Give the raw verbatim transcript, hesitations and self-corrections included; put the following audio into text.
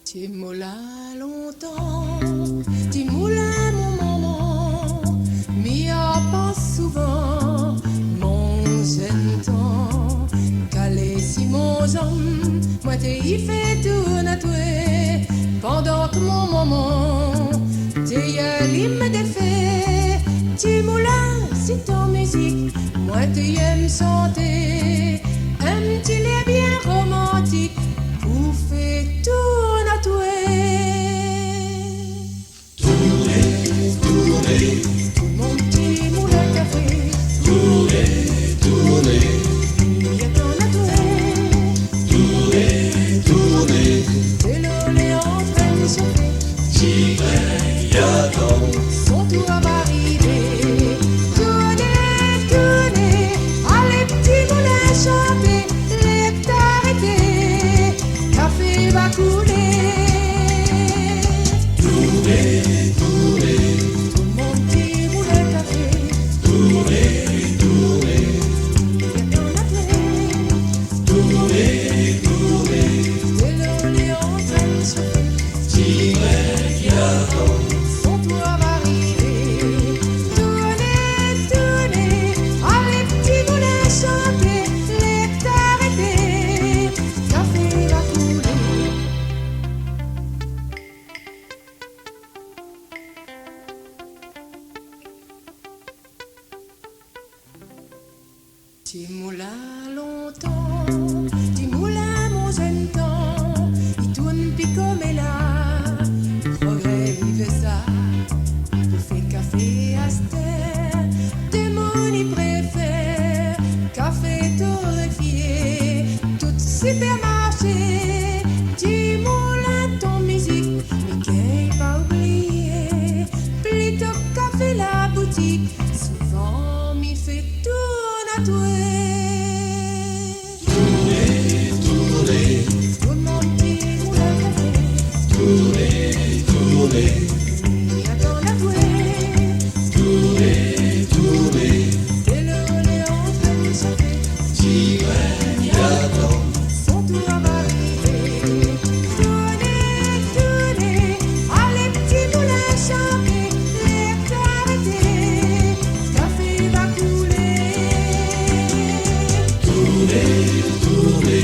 Ti moulin lontan, ti moulin mon momon, mi apans souvan mon zèn tan. Kalé si mon zanm, moin té i fé tourn atoué, pandan ke mon momon té i alim défé. Ti moulin, si ton mizik, moin té i èm shanté, in ti lèr bien romantik pou fé tourn atoué. Tourné, tourné, mon ti moulin kafé. Tourné, tourné, i atann atoué. Tourné, tourné, dolo lé antrinn shofé. Ti grin i atann son tour va arivé. Tourné, tourné, alé ti moulin shanté, lé ta arété, kafé va koulé. Tourné, tourné, mon ti moulin kafé. Tourné, tourné, i atann atoué. Tourné, tourné, dolo lé antrinn shofé. Ti grin i atann son tour va arivé. Tourné, tourné, alé ti moulin shanté, lé ta arété, kafé va koulé. Ti moulin lontan, ti moulin mon zèn tan, i tourn pi koméla, progré i vé sa, pou fé kafé astèr, demoun i préfèr kafé toréfié, tout sipèrmarshé, ti moulin ton mizik, mi gingn pa oublié, plito kafé la boutik, souvan mi fé tourn atoué. Tourné, tourné, mon ti moulin kafé. Tourné, tourné, i atann atoué. Tourné, tourné, dolo lé antrinn shofé. Ti grin i atann son tour va arivé. Tourné, tourné, alé ti moulin shanté, lé ta arété, kafé va koulé. Tourné, tourné,